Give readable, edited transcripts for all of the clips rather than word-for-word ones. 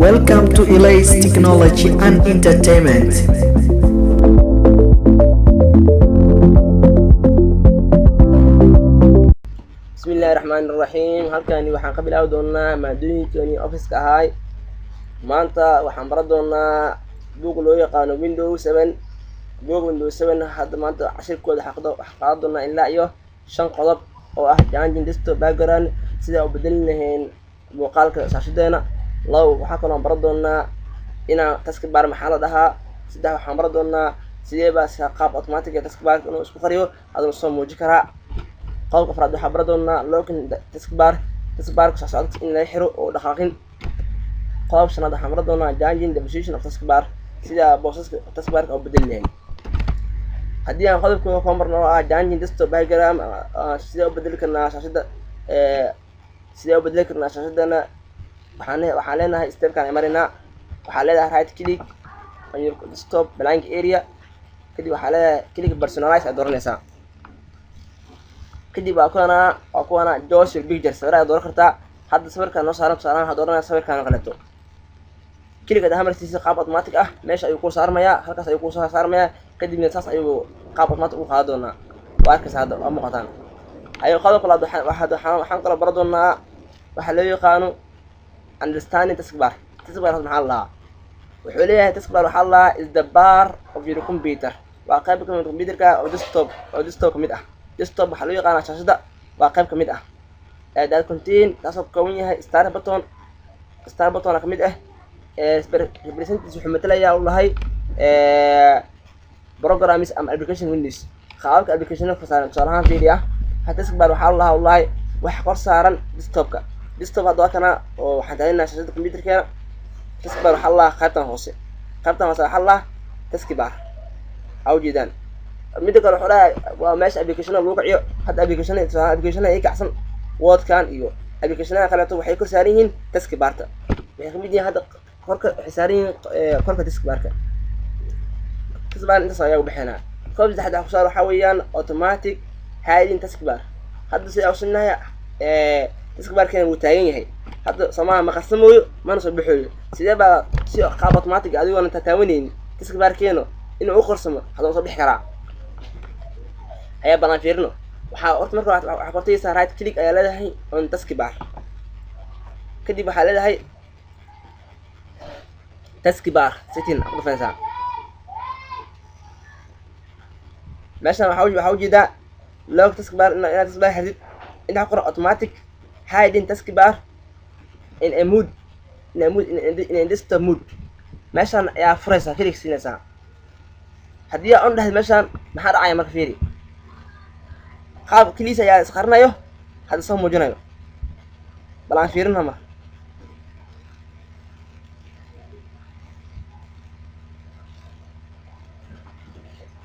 Welcome to Elays Technology and Entertainment. Bismillahi raxmaani raxiim. Halkani waxaan ka bilaabi doonaa maadooyinkani Officeka ahaay. Maanta waxaan baran doonaa buug loo yaqaano Windows 7, buug Windows 7. Hadda maanta cashirkooda waxaan qaadan doonaa ilaa iyo shan qodob oo ah changing desktop background, sida u bedelin lahayn muuqaalka shaashadeena. Labo, waxaa kaloo aan baran doonaa inaan taskbar maxaa la dhahaa. Saddex, waxaan baran doonaa sidee baa qaab automatic ah taskbarka inuu isku qariyo aduna soo muujin karaa. Qodobka afraad, waxaa baran doonaa locking taskbar, taskbarka socodka in laga xiro oo dhaqaaqin. Qodob shanaad, waxaan baran doonaa changing the position of taskbar, sida boosaska taskbarka oo bedeli lahayn. Haddii aan qodobka ku marno oo ah changing desktop background, sidee u bedeli karnaa shaashada, sidee u bedeli karnaa shaashadana? Waxaan leenahay stepkan ay marinaa. Waxaa leedahay right click on your desktop blank area. Kadib waxaa leedahay click personalize aad dooranaysaa. Kadib waa kuwana choose your picture, sawir ayaad dooran kartaa. Hadda sawirkaan noo saaran, tusaalahan waxaad dooranaya sawirkaan oo kaleeto. Click aad hamartiisa, qaab automatic ah meesha ayuu kuu saarmayaa, halkaas ayuu kuu soo saarmayaa. Kadibna saas ayuu qaab automatic ugu qaadan doonaa. Waa arkaysa hadda, waa muuqataan. Ayo, qodobka labaad, waxaan kaloo baran doonaa waxaa loo yaqaano understanding taskbar. Taskbar maxaa la dhahaa? Wuxuu leeyahay taskbar waxaa la dhahaa is the bar of your computer, waa qayb kamid computerka oo desktop kamid ah. Desktop waxaa loo yaqaanaa shaashada, waa qayb kamid ah that contain, taasoo ka kooban yahay start button. Start button kamid ah representatives, wuxuu matalayaa u lahay programs ama application windows, qaababka applicationada ka saaran. Tusaale ahaan, fiiri ah, taskbar waxaa la dhahaa u lahay wax kor saaran desktopka. Desktop hadda waa kana oo waxaan taaganahay shaashada computerkeena. Taskbar waxaa la dhahaa qaybtan hoose, qaybtan hoose waxaa la dhahaa taskbar, aa ujeedaan. Midda kale, wuxuu dhahay waa meesha applicationada lagu kiciyo. Hadda applicationada, tusaale applicationada ay kacsan, Wordkan iyo applicationada kaleeto, waxay kor saaran yihiin taskbarta. Waxay kamid yihiin hadda korka, waxay saaran yihiin korka taskbarka. Taskbar intaas ayaa u bixinaa. Qodob saddexaad waxaa kusaar waxaa weeyaan automatic hiding taskbar. Hadda sida ogsanahay, taskbarkeena wuu taagan yahay hadda somaha, ma qarsamooyo mana soo baxooyo. Sidee baa si qaab automatic adigoona tataawanaynin taskbarkeena inuu u qarsamo, haddana soo bixi karaa? Ayaa balan fiirino. Waxaa horta marka waxaa kortaysaa right click ayaa leedahay on taskbar. Kadib waxaa leedahay taskbar setting ku dhufanaysaa. Meeshan waxaa ujeedaa lock taskbar, inaad taskbar xirtid. Intaa qoran automatic hiding taskbar in a mode in a desktop mode, meeshan ayaa furaysaa, click siinaysaa. Haddii aa on dhahid meeshan, maxaa dhacaya marka? Fiiri, qaab keliis ayaa isqarinayo, hadda soo muujinayo. Bal aan fiirina mar.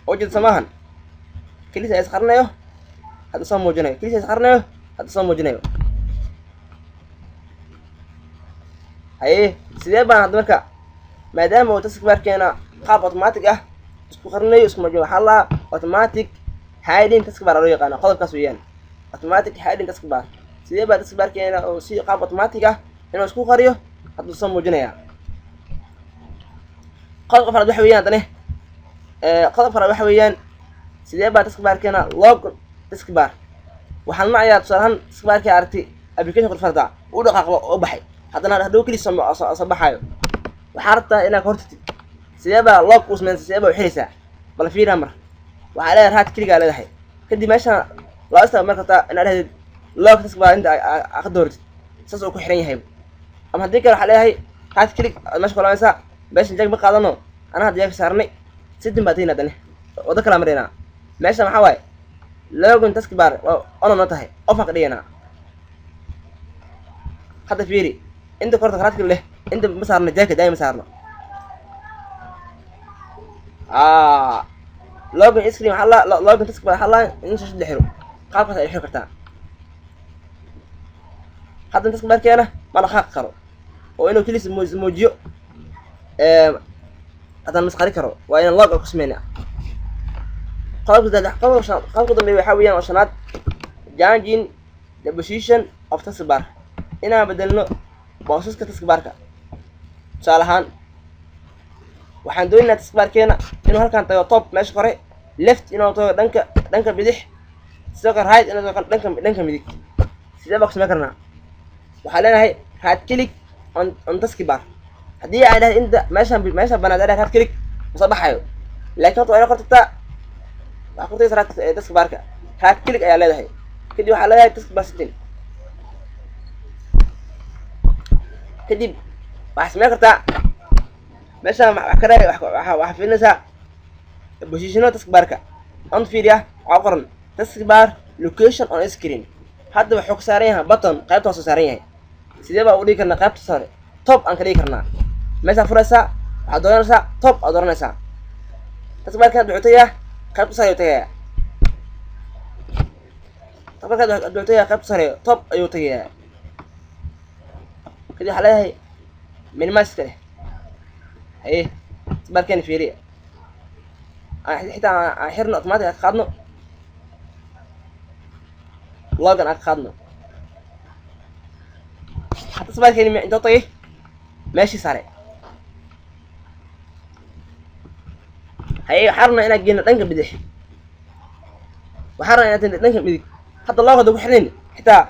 Ujeeda samaahan, keliis ayaa isqarinayo, hadda soo muujinayo. Keliis ayaa isqarinayo, hadda soo muujinayo. Haye, sidee baan hadda marka, maadaama uu taskbarkeena qaab automatic ah isku qarinayo, isku muujinayo, waxaa la automatic hiding taskbar loo yaqaano. Qodobkaas weeyaan automatic hiding taskbar. Sidee baa taskbarkeena oo si qaab automatic ah inuu isku qariyo, hadduu soo muujinaya? Qodobka afraad waxa weeyaan haddane, qodob afraad waxa weeyaan sidee baa taskbarkeena lock taskbar. Waxaan macayaa tusaale ahaan taskbarkii aragtay application ku fartaa u dhaqaaqba oo baxay, haddana hadhow keliis soo baxaayo. Waxaa rabtaa inaad ka hortagtid. Sidee baa lock u sameynaysa? Sidee baa u xiraysaa? Bal fiiriha mar. Waxaa leedahay right click aa leedahay. Kadib meeshaan laba step mar kartaa: inaad dhahdid lock taskbar, inta aa ka dooratid, saas oo ku xiran yahay, ama haddii kale waxaa leedahay right click aad meesha kulaamaysaa. Meeshan jag ma qaadano, anaa hadda jag saarnay. Setting baa tegin, haddane waddo kalaa maraynaa. Meesha maxaa waaye? Locking taskbar waa on noo tahay, off aan ka dhiganaa. Hadda fiiri, inta korta right click leh, inta ma saarno jaka daai ma saarno. Locking screen waxaa la locking taskbar waxaa la in shashada la xiro, qaabkaas ay xiri kartaa. Hadda taskbarkeena ma dhaqaaqi karo oo inuu kelis muujiyo haddana masqari karo, waa inaan lock ku sameyna. Qodobka saddex, qodobka shan, qodobka dambeeya waxaa weeyaan oo shanaad changing the position of taskbar, inaan bedelno boosaska taskbarka. Tusaale ahaan, waxaan doonaynaa taskbarkeena inuu halkan tago top, meesha kore, left inuu tago dhanka bidix, sidoo kale right inuu tago dhanka midig. Sidee baa ku samayn karnaa? Waxaa leenahay right click on taskbar. Haddii aan dhahay inta meeshan, meesha banaad dhahay right click, ma soo baxayo, laakiin horta waa ina kortagtaa. Waxaa kortagaysa right taskbarka, right click ayaa leedahay, kadib waxaa leedahay taskbar setting. Kadib waxaa samayn kartaa meeshaan wax ka waxaa fiirinaysaa positiono taskbarka on. Fiiriya, waxaa qoran taskbar location on screen. Hadda wuxuu ka saaran yahay button, qaybta hoose saaran yahay. Sidee baa ugu dhigi karnaa qaybta sare? Top aan ka dhigi karnaa. Meeshaa furaysaa, waxaad dooranaysaa top aad dooranaysaa. Taskbarka hadda wuxuu tagayaa qaybta sare ayuu tagayaa. Taskbarka hadda wuxuu tagayaa qaybta sare, top ayuu tagayaa. Kadib waxaa leedahay minimize ka leh. Haye, taskbarkeena fiiriya, xitaa aan xirno, automatic aan ka qaadno, logan aan ka qaadno. Hadda taskbarkeeni intoo tagay? Meeshii sare. Haye, waxaan rabnaa inaan geyno dhanka bidix, waxaan rabnaa inaan dhanka midig. Hadda lock hadda ku xirnayn, xitaa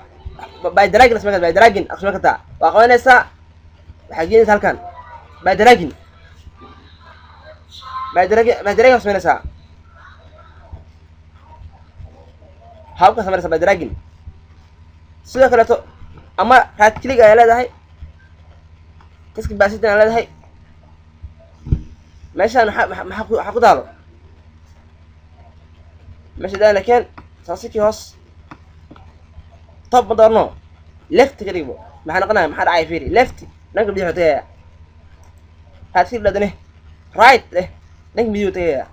by dragging samayn kartaa, by dragging aad samayn kartaa. Waa qabanaysaa, waxaad geynaysaa halkan by dragging, by dragging samaynaysaa, habka samaynaysaa by dragging. Sidoo kaleeto ama right click ayaa leedahay, taskbar setting ayaa leedahay. Meeshaan maxaa ku taalo? Meesha daana keen saasikii hoos, top ma doorno, left ka dhigbo. Maxaa noqonaya? Maxaa dhacaya? Fiiri, left dhanka bidix tagaya. Right click dhadane, right leh, dhanka midig tagaya.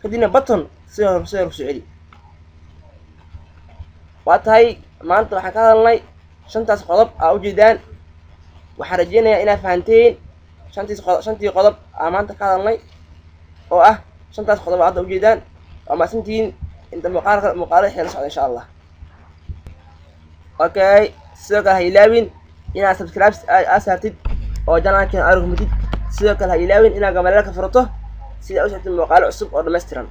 Kadibna button sidoo hore kusoo celi. Waa tahay, maanta waxaan ka hadalnay shantaas qodob aa ujeedaan. Waxaan rajeynayaa inaad fahanteen shantiis qodob, shantii qodob aa maanta ka hadalnay oo ah shantaas qodob aa hadda ujeedaan. Waa mahadsantihiin. Inta muuqaalka muuqaalada xila socda, insha Allah. Okay, sidoo kale ha ilaawin inaad subscribe aa saartid oo channelkeena aad rukumatid. Sidoo kale ha ilaawin inaad gambaleelka furato si aad u socotid muuqaalo cusub oo dhammaystiran.